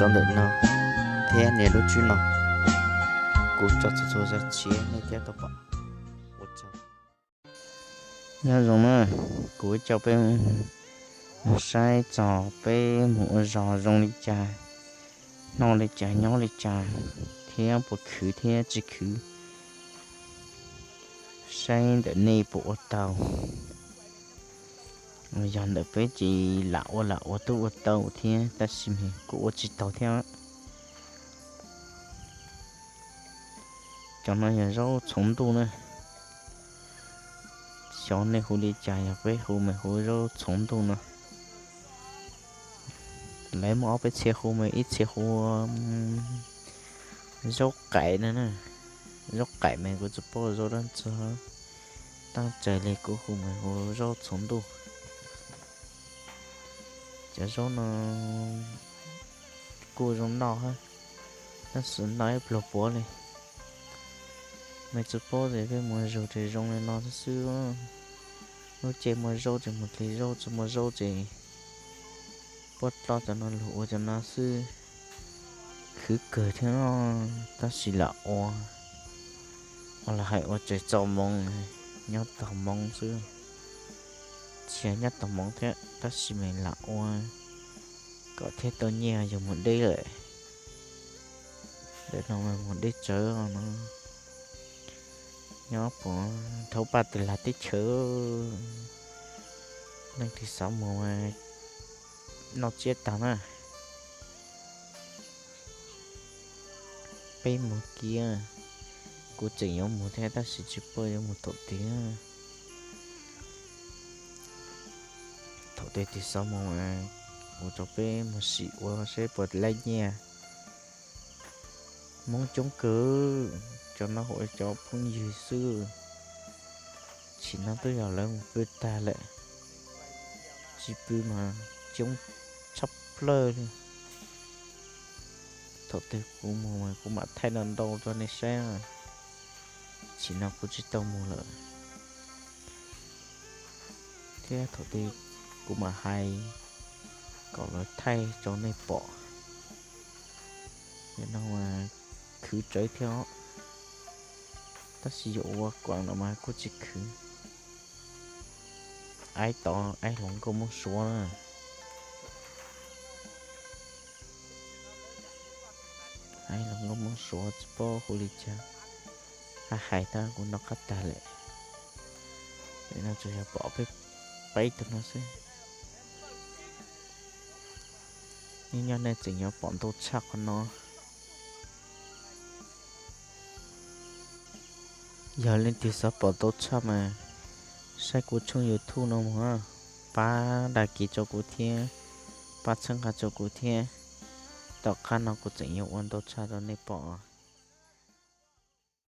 Ntawm no thiab nias lub tswb no, kuv tso txhua txhua zaj tshiab nej thiaj tau pom. Ua tsaug. Nyob zoo na, kuv coj peb mus saib txog peb mus ua zog zoo li cas, noj li cas nyob li cas, thiab puas khwv thiab tsis khwv. Saib ntawm nej puas ua tau. Yog ntawm peb ces lam ua lam ua twb ua tau thiab, tab sis mas kuj ua tsis tau thiab. Cov no yog zaub txhoov ntuj na. Xyov nej hu li cas, yog peb hu mas hu zaub txhoov ntuj no. Lawv muaj ob peb txhia hu mas ib txhia hu zaub qaim no na. Zaub qaim mas kuv tsis paub zaub dab tsi, tab sis li kuv hu mas hu zaub txhoov ntuj. Cov zaub no kuj zoo noj hab, tab sis noj ib pluag puav li. Mas tsis paub tias peb mus zug ces zoo li no xwb. Lub caij muaj zaub ces mus dlig zaub, tsis muaj zaub ces puab dlo cov no lug ua cov no xwb. Khwv kawg thiab no, tab sis lam ua, ua los hais ua tseem txaus moov, nyob tau moov xwb. Tsis yog nyob tau moov thiab, tab sis mas lam ua kom thiaj tau nyiaj yug mus deb lawm. Ntawm no mas mus deb tsawv no. Nyob puas thaub paj tw lag teb chaws, leej twg xav mus noj tsiab tag na. Peb mus kiag, kuv tseem yuav mus thiab tab sis tsis paub yuav mus thaum twg. Thaum twg tig xov mus, kuv rau peb mus sim ua seb puas laib nyiaj. Hmoob coob kawg, cov no hu ua cov phooj ywg xwb. Tsim no twb yog lawv mus pw tag lawm. Tsis pw mas coob tshaj plaws li. Thaum twg kuv mus mas kuv mam thaij ntau ntau rau nej saib. Tsim no kuv tsis tau mus lawm, thiab thaum twg kuv mam hais kom lawv thaij rau nej pom. Nim no mas khwv tsawv thiab os, tab sis yuav ua kuas no mas kuj tsis khwv. Aib tod aib hluas nkauj Hmoob Suav na. Aib hluas nkauj Hmoob Suav tsis paub hu li cas, hais hais tag kuv noj qab tag lawm. Nim no tsuas yog pom peb peb tug no xwb. Nyob nyob nej tseem yuav pom ntau tshaj qhov no. Yog leej twg xav pom ntau tshaj mas saib kuv tshooj YouTube no mus, pab dag kis rau kuv thiab, pab txhawb nqa rau kuv thiab. Tom qab no kuv tseem yuav ua ntau tshaj rau nej pom.